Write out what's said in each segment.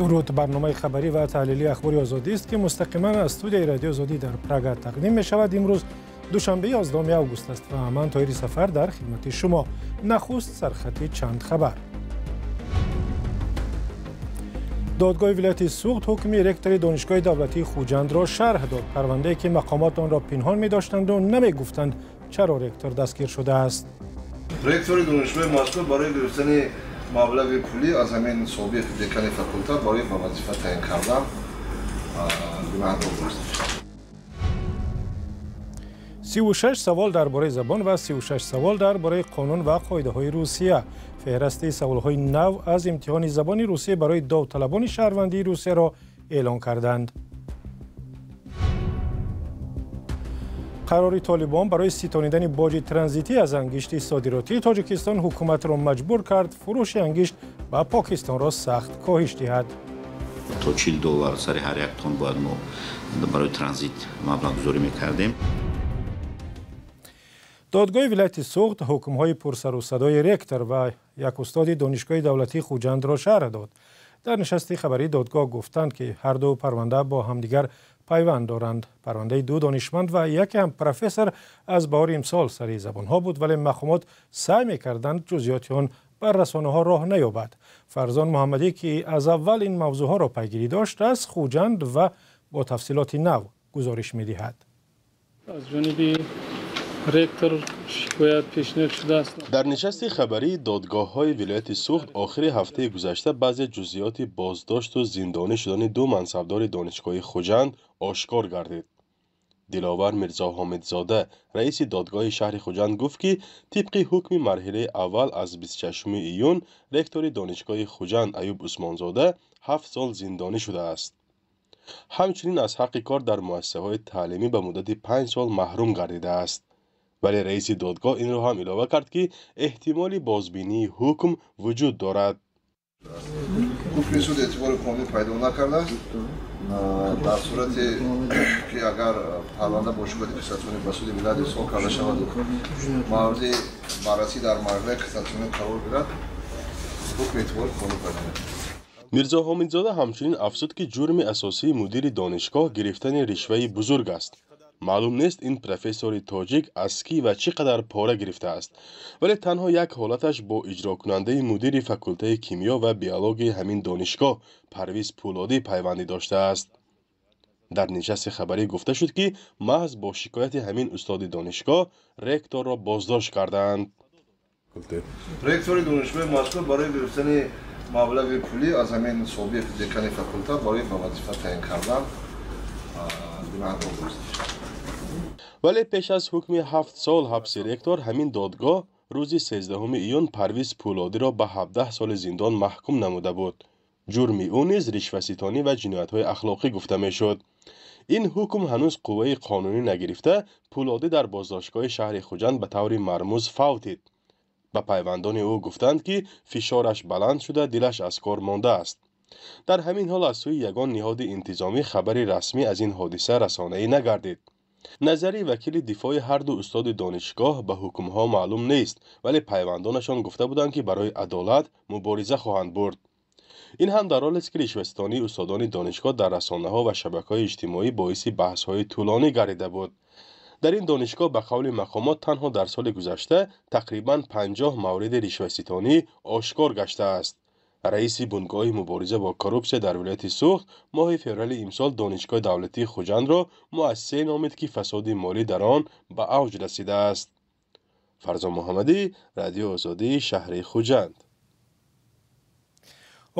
Дуруд. Барномаи хабарӣ ва таҳлилии Ахбори Озодӣ аст, ки мустақиман аз студияи Радиои Озодӣ дар Прага тақдим мешавад. Имрӯз душанбе, 11 август аст ва ман, Тоҳири Сафар, дар хидмати шумо. Нахуст сархати чанд хабар. Додгоҳи вилояти Суғд ҳукми ректори Донишгоҳи давлатии Хуҷандро шарҳ дод. Парвандае, ки мақомот онро пинҳон медоштанду намегуфтанд, чаро ректор дастгир шудааст. Ректори донишгоҳи мазкур барои гирифтани маблағи пулӣ аз ҳамин собиқ декани факултет барои ба вазифа таъин кардан гунаҳдор доштааст. 36 савол дар бораи забон ва 36 савол дар бораи қонун ва қоидаҳои Русия. Феҳрасти саволҳои нав аз имтиҳони забони русия барои довталабони шаҳрвандии Русияро эълон карданд. Қарори Толибон барои ситонидани боҷи транзитӣ аз ангишти содиротии Тоҷикистон ҳукуматро маҷбур кард фурӯши ангишт ба Покистонро сахт коҳиш диҳад. То $40 сари ҳар як тон бояд мо барои транзит маблағгузорӣ мекардем. Додгоҳи вилояти Суғд ҳукмҳои пурсарусадои ректор ва як устоди Донишгоҳи давлатии Хуҷандро шарҳ дод. Дар нишасти хабарии додгоҳ гуфтанд, ки ҳар ду парванда бо ҳамдигар пайванд доранд. Парвандаи ду донишманд ва яке ҳам профессор аз баҳори имсол сари забонҳо буд, вале мақомот саъй мекарданд, ҷузъиёти он бар расонаҳо роҳ наёбад. Фарзон Муҳаммадӣ, ки аз аввал ин мавзӯъҳоро пайгирӣ дошт, аз Хуҷанд ва бо тафсилоти нав гузориш медиҳад. Аз ҷониби ректор шикоят пешниҳод шудааст. Дар нишасти хабарии додгоҳҳои вилояти Суғд охири ҳафтаи гузашта баъзе ҷузъиёти боздошту зиндонӣ шудани ду мансабдори Донишгоҳи Хуҷанд ошкор гардид. Диловар Мирзоҳомидзода, раиси додгоҳи шаҳри Хуҷанд, гуфт, ки тибқи ҳукми марҳилаи аввал аз 26 июн ректори Донишгоҳи Хуҷанд Аюб Усмонзода 7 сол зиндонӣ шудааст. Ҳамчунин аз ҳаққи кор дар муассисаҳои таълимӣ ба муддати 5 сол маҳрум гардидааст. Вале раиси додгоҳ инро ҳам илова кард, ки эҳтимоли бозбинии ҳукм вуҷуд дорад. Ҳукми суд эътибори қонунӣ пайдо накардааст. Дар сурате ки агар парванда бо шикояти кассатсионӣ ба суди вилоят ирсол карда шаваду мавриди баррасӣ дар марҳилаи кассатсионӣ қарор гирад, ҳукм эътибори қонунӣ пайдо мекунад. Мирзоҳомидзода ҳамчунин афзуд, ки ҷурми асосии мудири донишгоҳ гирифтани ришваи бузург аст. Маълум нест, ин профессори тоҷик аз кӣ ва чӣ қадар пора гирифтааст, вале танҳо як ҳолаташ бо иҷрокунандаи мудири факултаи кимиё ва биологияи ҳамин донишгоҳ Парвиз Пӯлодӣ пайвандӣ доштааст. Дар нишасти хабарӣ гуфта шуд, ки маҳз бо шикояти ҳамин устоди донишгоҳ ректорро боздошт кардаанд. Ректори донишгоҳи мазкур барои гирифтани маблағи пулӣ аз ҳамин собиқ декани факултет барои ба вазифа таъин кардан гунаҳдор доштааст. Вале пеш аз ҳукми 7 сол ҳабси ректор, ҳамин додгоҳ рӯзи 13 июн Парвиз Пӯлодиро ба 17 соли зиндон маҳкум намуда буд. Ҷурми ӯ низ ришваситонӣ ва ҷиноятҳои ахлоқӣ гуфта мешуд. Ин ҳукм ҳанӯз қувваи қонунӣ нагирифта, Пӯлодӣ дар боздоштгоҳи шаҳри Хуҷанд ба таври мармуз фавтид. Ба пайвандони ӯ гуфтанд, ки фишораш баланд шуда, дилаш аз кор мондааст. Дар ҳамин ҳол аз сӯи ягон ниҳоди интизомӣ хабари расмӣ аз ин ҳодиса расонаӣ нагардид. Назари вакили дифои ҳарду устоди донишгоҳ ба ҳукмҳо маълум нест, вале пайвандонашон гуфта буданд, ки барои адолат мубориза хоҳанд бурд. Ин ҳам дар ҳолест, ки ришваситонии устодони донишгоҳ дар расонаҳо ва шабакаҳои иҷтимоӣ боиси баҳсҳои тӯлонӣ гардида буд. Дар ин донишгоҳ, ба қавли мақомот, танҳо дар соли гузашта тақрибан 50 мавриди ришваситонӣ ошкор гаштааст. Раиси Бунгоҳи мубориза бо коррупсия дар вилояти Суғд моҳи феврали имсол Донишгоҳи давлатии Хуҷандро муассисае номид, ки фасоди молӣ дар он ба авҷ расидааст. Фарзон Муҳаммадӣ, Радиои Озодӣ, шаҳри Хуҷанд.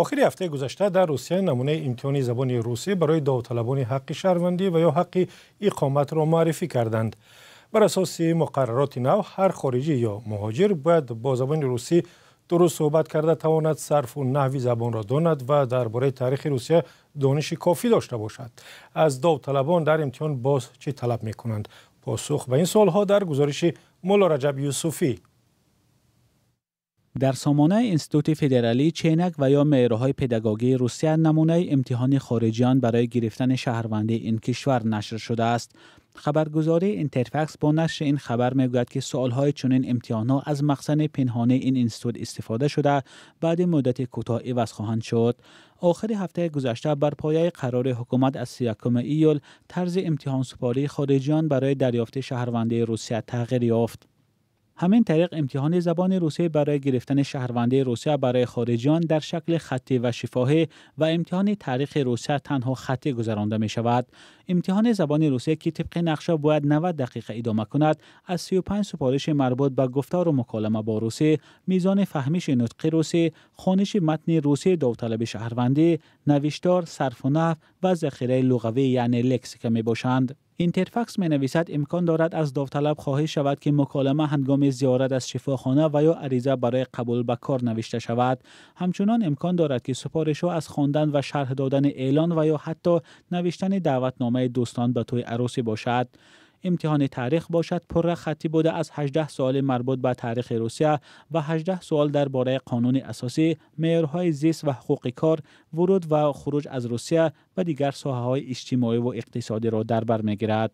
Охири ҳафтаи гузашта дар Русия намунаи имтиҳони забони русӣ барои довталабони ҳаққи шаҳрвандӣ ва ё ҳаққи иқоматро муаррифӣ карданд. Бар асоси муқаррароти нав, ҳар хориҷӣ ё муҳоҷир бояд бо забони русӣ дуруст суҳбат карда тавонад, сарфу наҳви забонро донад ва дар бораи таърихи Русия дониши кофӣ дошта бошад. Аз довталабон дар имтиҳон боз чӣ талаб мекунанд? Посух ба ин суолҳо дар гузориши Мулло Раҷаб Юсуфӣ. Дар сомонаи Институти федералии Ченак ва ё меъёрҳои педагогии Русия намунаи имтиҳони хориҷиён барои гирифтани шаҳрвандии ин кишвар нашр шудааст. Хабаргузории Интерфакс бо нашри ин хабар мегӯяд, ки суолҳои чунин имтиҳонҳо аз махзани пинҳонии ин институт истифода шуда, баъди муддати кӯтоҳ иваз хоҳанд шуд. Охири ҳафтаи гузашта бар пояи қарори ҳукумат аз 31 июл тарзи имтиҳонсупории хориҷиён барои дарёфти шаҳрвандии Русия тағйир ёфт. Ҳамин тариқ имтиҳони забони русӣ барои гирифтани шаҳрвандии Русия барои хориҷиён дар шакли хаттӣ ва шифоҳӣ ва имтиҳони таърихи Русия танҳо хаттӣ гузаронда мешавад. Имтиҳони забони русӣ, ки тибқи нақша бояд 90 дақиқа идома кунад, аз 35 супориши марбут ба гуфтору муколама бо русӣ, мизони фаҳмиши нутқи русӣ, хониши матни русии довталаби шаҳрвандӣ, навиштор, сарфу наҳв ва захираи луғавӣ, яъне лексика мебошанд. Интерфакс менависад, имкон дорад аз довталаб хоҳиш шавад, ки муколама ҳангоми зиёрат аз шифохона ва ё ариза барои қабул ба кор навишта шавад. Ҳамчунон имкон дорад, ки супоришҳо аз хондан ва шарҳ додани эълон ва ё ҳатто навиштани даъватномаи дӯстон ба тӯи арӯсӣ бошад. Имтиҳони таърих бошад пурра хаттӣ буда, аз 18 суоли марбут ба таърихи Русия ва 18 суол дар бораи қонуни асосӣ, меъёрҳои зист ва ҳуқуқи кор, вуруд ва хуруҷ аз Русия ва дигар соҳаҳои иҷтимоӣ ва иқтисодиро дар бар мегирад.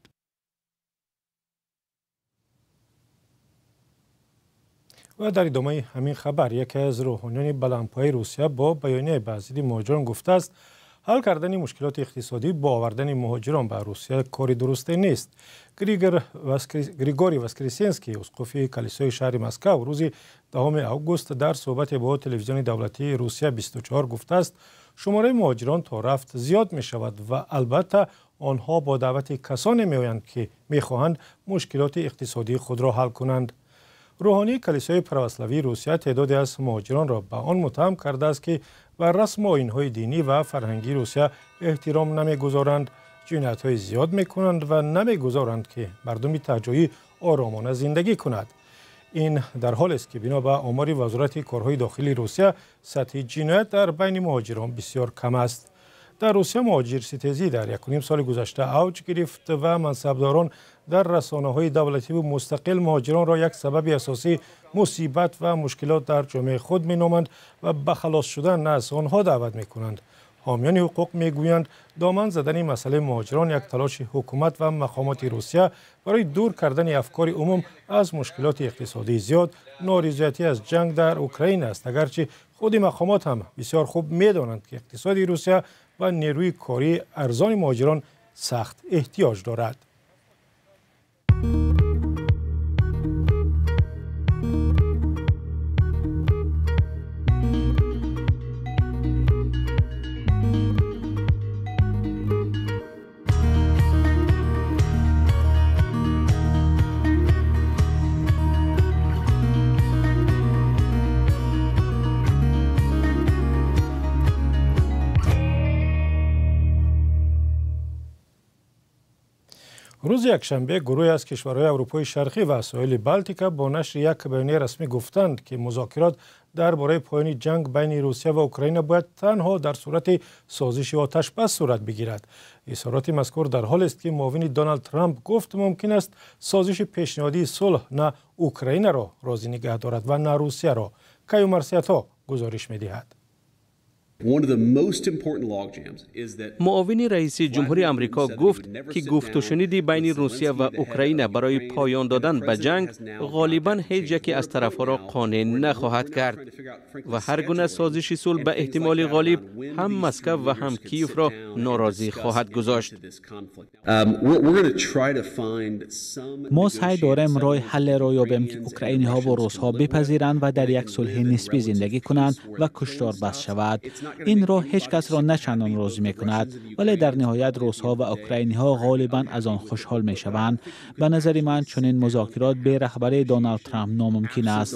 Ва дар идомаи ҳамин хабар яке аз рӯҳониёни баландпояи Русия бо баёнияи ба зидди муҳоҷирон гуфтааст, ҳал кардани мушкилоти иқтисодӣ бо овардани муҳоҷирон ба Русия кори дурусте нест. Григорий Воскресенский, усқуфи калисои шаҳри Москав, рӯзи 10 август дар суҳбате бо телевизиони давлатии Русия 24 гуфтааст, шумораи муҳоҷирон то рафт зиёд мешавад ва албатта онҳо бо даъвати касоне меоянд, ки мехоҳанд мушкилоти иқтисодии худро ҳал кунанд. Рӯҳонии калисои православии Русия теъдоде аз муҳоҷиронро ба он муттаҳам кардааст, ки ба расму оинҳои динӣ ва фарҳангии Русия эҳтиром намегузоранд, ҷиноятҳои зиёд мекунанд ва намегузоранд, ки мардуми таҳҷоӣ оромона зиндагӣ кунад. Ин дар ҳолест, ки бино ба омори Вазорати корҳои дохилии Русия сатҳи ҷиноят дар байни муҳоҷирон бисёр кам аст. Дар Русия муҳоҷирситезӣ дар 1.5 соли гузашта авҷ гирифт ва мансабдорон дар расонаҳои давлативу мустақил муҳоҷиронро як сабаби асосии мусибат ва мушкилот дар ҷомеаи худ меноманд ва ба халос шудан аз онҳо даъват мекунанд. Ҳомиёни ҳуқуқ мегӯянд, доман задани масъалаи муҳоҷирон як талоши ҳукумат ва мақомоти Русия барои дур кардани афкори умум аз мушкилоти иқтисодии зиёд, норизоятӣ аз ҷанг дар Украина аст. Агарчи худи мақомот ҳам бисёр хуб медонанд, ки иқтисоди Русия ба нерӯи кории арзони муҳоҷирон сахт эҳтиёҷ дорад. Рӯзи якшанбе гурӯҳе аз кишварҳои Аврупои Шарқӣ ва соҳили Балтика бо нашри як баёнияи расмӣ гуфтанд, ки музокирот дар бораи поёни ҷанг байни Русия ва Украина бояд танҳо дар сурати созиши оташбас сурат бигирад. Изҳороти мазкур дар ҳолест, ки муовини Доналд Трамп гуфт, мумкин аст созиши пешниҳодии сулҳ на Украинаро розӣ нигаҳ дорад ва на Русияро. Каю Марсиято гузориш медиҳад. Муовини раиси ҷумҳури Амрико гуфт, ки гуфтушуниди байни Русия ва Украина барои поён додан ба ҷанг ғолибан ҳеҷ яке аз тарафҳоро қонеъ нахоҳад кард ва ҳар гуна созиши сулҳ ба эҳтимоли ғолиб ҳам Москав ва ҳам Киевро норозӣ хоҳад гузошт. Мо саъй дорем роҳи ҳаллеро ёбем, ки украиниҳо ва русҳо бипазиранд ва дар як сулҳи нисбӣ зиндагӣ кунанд ва куштор бас шавад. Ин роҳ ҳеҷ касро на чандон розӣ мекунад, вале дар ниҳоят русҳо ва украиниҳо ғолибан аз он хушҳол мешаванд. Ба назари ман чунин музокирот бе раҳбарии Доналд Трамп номумкин аст.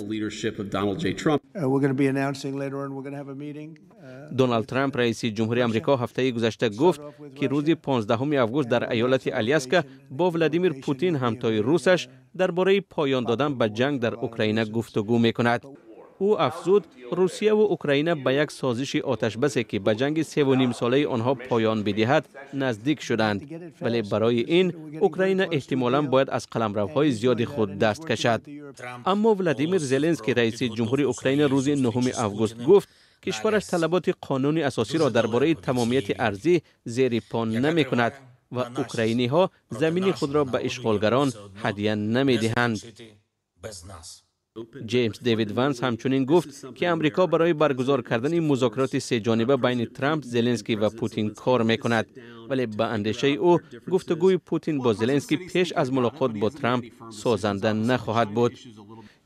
Доналд Трамп, раиси ҷумҳури Амрико, ҳафтаи гузашта гуфт, ки рӯзи 15 август дар иёлати Аляска бо Владимир Путин, ҳамтои русаш, дар бораи поён додан ба ҷанг дар Украина гуфтугӯ мекунад. Ӯ Ӯ афзуд, Русия ва Украина ба як созиши оташбасе, ки ба ҷанги 3,5 солаи онҳо поён бидиҳад, наздик шуданд, вале барои ин Украина эҳтимолан бояд аз қаламравҳои зиёди худ даст кашад. Аммо Владимир Зеленский, раиси ҷумҳури Украина, рӯзи 9 август гуфт, кишвараш талаботи қонуни асосиро дар бораи тамомияти арзӣ зери по намекунад ва украиниҳо замини худро ба ишғолгарон ҳадия намедиҳанд. Ҷеймс Дэвид Ванс ҳамчунин гуфт, ки Амрико барои баргузор кардани музокироти сеҷониба байни Трамп, Зеленский ва Путин кор мекунад, вале ба андешаи ӯ гуфтугӯи Путин бо Зеленский пеш аз мулоқот бо Трамп созанда нахоҳад буд.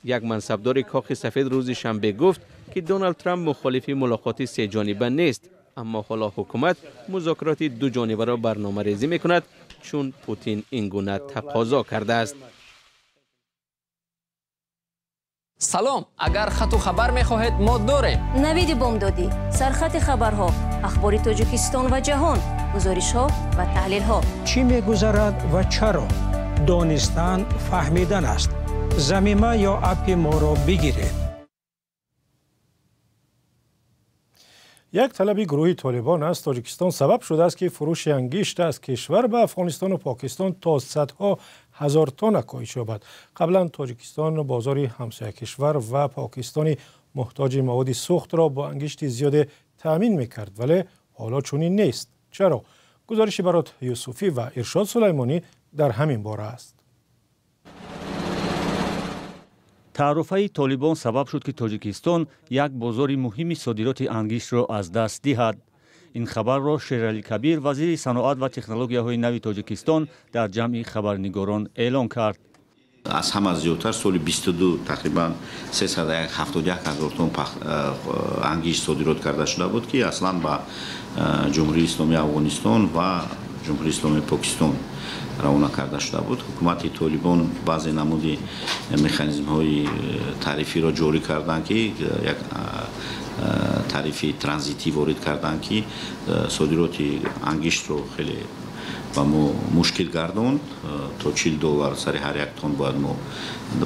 Як мансабдори Кохи Сафед рӯзи шанбе гуфт, ки Доналд Трамп мухолифи мулоқоти сеҷониба нест, аммо ҳоло ҳукумат музокироти дуҷонибаро барномарезӣ мекунад, чун Путин ин гуна тақозо кардааст. Салом, агар хату хабар мехоҳед, мо дорем. Навиди бомдодӣ, сархати хабарҳо, ахбори Тоҷикистон ва ҷаҳон, гузоришҳо ва таҳлилҳо. Чӣ мегузарад ва чаро? Донистан фаҳмидан аст. Замима ё аппи моро бигиред. Як талаби гурӯҳи Толибон аз Тоҷикистон сабаб шудааст, ки фурӯши ангишт аз кишвар ба Афғонистону Покистон то садҳо ҳазор тонна коҳиш ёбад. Қаблан Тоҷикистон бозори ҳамсоякишвар ва Покистони муҳтоҷи маводи сӯхтро бо ангишти зиёде таъмин мекард, вале ҳоло чунин нест. Чаро? Гузориши Барот Юсуфӣ ва Иршод Сулаймонӣ дар ҳамин бора аст. Таъруфаи Толибон сабаб шуд, ки Тоҷикистон як бозори муҳими содироти ангиштро аз даст диҳад. Ин хабарро Шералӣ Кабир, вазири саноат ва технологияҳои нави Тоҷикистон, дар ҷамъи хабарнигорон эълон кард. Аз ҳама зиёдтар соли 22 тақрибан 371 ҳазор тонн ангишт содирот карда шуда буд, ки аслан ба Ҷумҳурии Исломии Афғонистон ва Ҷумҳурии Исломии Покистон равона карда шуда буд. Ҳукумати Толибон баъзе намуди механизмҳои тарифиро ҷорӣ карданд, ки як тарифи транзитӣ ворид карданд, ки содироти ангиштро хеле ба мо мушкил гардонд. То $40 сари ҳар як тонн бояд мо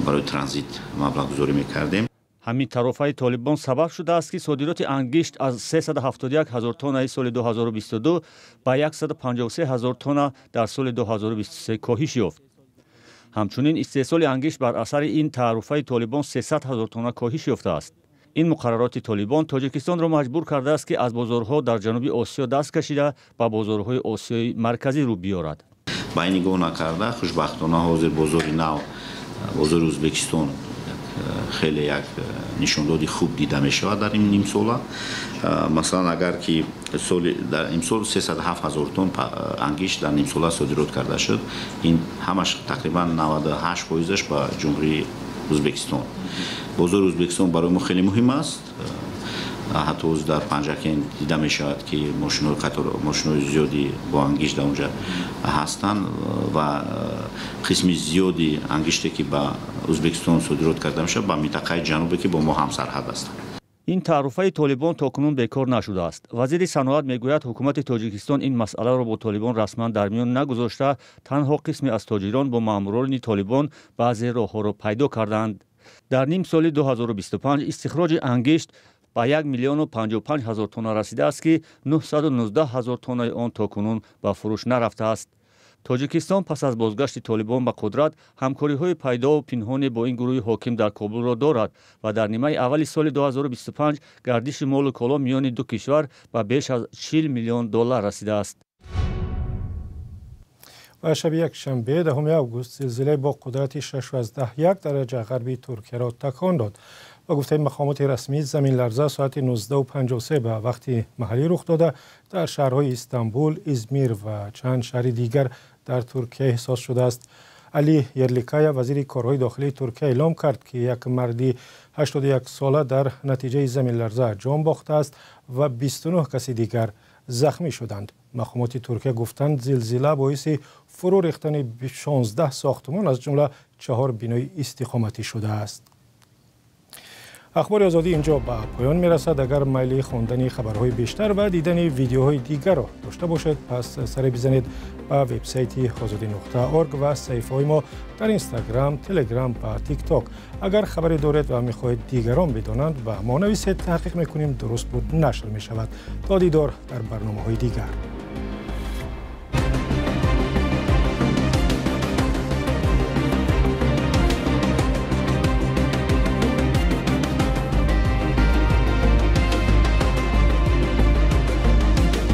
барои транзит маблағгузорӣ мекардем. Ҳамин тарофаи Толибон сабаб шудааст, ки содироти ангишт аз 371 ҳазор тоннаи соли 2022 ба 153 ҳазор тонна дар соли 2023 коҳиш ёфт. Ҳамчунин истеҳсоли ангишт бар асари ин таъруфаи Толибон 300 ҳазор тонна коҳиш ёфтааст. Ин муқаррароти Толибон Тоҷикистонро маҷбур кардааст, ки аз бозорҳо дар Ҷануби Осиё даст кашида, ба бозорҳои Осиёи Марказӣ рӯ биёрад. Ба ин нигоҳ накарда, хушбахтона ҳозир бозори нав, бозори Ӯзбекистон, хеле як нишондоди хуб дида мешавад дар ин нимсола. Масалан, агар ки соли дар имсол 307 ҳазор тонн ангишт дар нимсола содирот карда шуд, ин ҳамаш тақрибан 98%-аш ба Ҷумҳурии Ӯзбекистон. Бозори Ӯзбекистон барои мо хеле муҳим аст. Ҳатто ҳозир дар Панҷакент дида мешавад, ки мошинҳои зиёди бо ангишт дар онҷа ҳастанд ва қисми зиёди ангиште, ки ба Ӯзбекистон содирот карда мешавад, ба минтақаи ҷанубе, ки бо мо ҳамсарҳад ҳастанд. Ин таъруфаи Толибон то кунун бекор нашудааст. Вазири саноат мегӯяд, ҳукумати Тоҷикистон ин масъаларо бо Толибон расман дар миён нагузошта, танҳо қисме аз тоҷирон бо маъмурони Толибон баъзе роҳҳоро пайдо карданд. Дар ним соли 2025 истихроҷи ангишт ба 1 миллиону 55 ҳазор тонна расидааст, ки 919 ҳазор тоннаи он то кунун ба фурӯш нарафтааст. Тоҷикистон пас аз бозгашти Толибон ба қудрат ҳамкориҳои пайдову пинҳоне бо ин гурӯҳи ҳоким дар Кобулро дорад ва дар нимаи аввали соли 2025 гардиши молу коло миёни ду кишвар ба беш аз 40 миллион доллар расидааст. Ва шаби якшанбе, 10 август, зилзилае бо қудрати 6,1 дараҷа ғарби Туркияро такон дод. Ба гуфтаи мақомоти расмӣ, заминларза соати 19:53 ба вақти маҳаллӣ рух дода, дар шаҳрҳои Истанбул, Измир ва чанд шаҳри дигар дар Туркия эҳсос шудааст. Али Ерликая, вазири корҳои дохилии Туркия, эълом кард, ки як марди 81 сола дар натиҷаи заминларза ҷон бохтааст ва 29 каси дигар захмӣ шуданд. Мақомоти Туркия гуфтанд, зилзила боиси фурӯ рехтани 16 сохтмон, аз ҷумла 4 бинои истиқоматӣ шудааст. Ахбори Озодӣ инҷо ба поён мерасад. Агар майли хондани хабарҳои бештар ва дидани видеоҳои дигарро дошта бошед, пас саре бизанед ба вебсайти ozodi.org ва саҳифаҳои мо дар Инстаграм, Телеграм ва Тикток. Агар хабаре доред ва мехоҳед дигарон бидонанд, ба мо нависед, таҳқиқ мекунем, дуруст буд, нашр мешавад. То дидор дар барномаҳои дигар.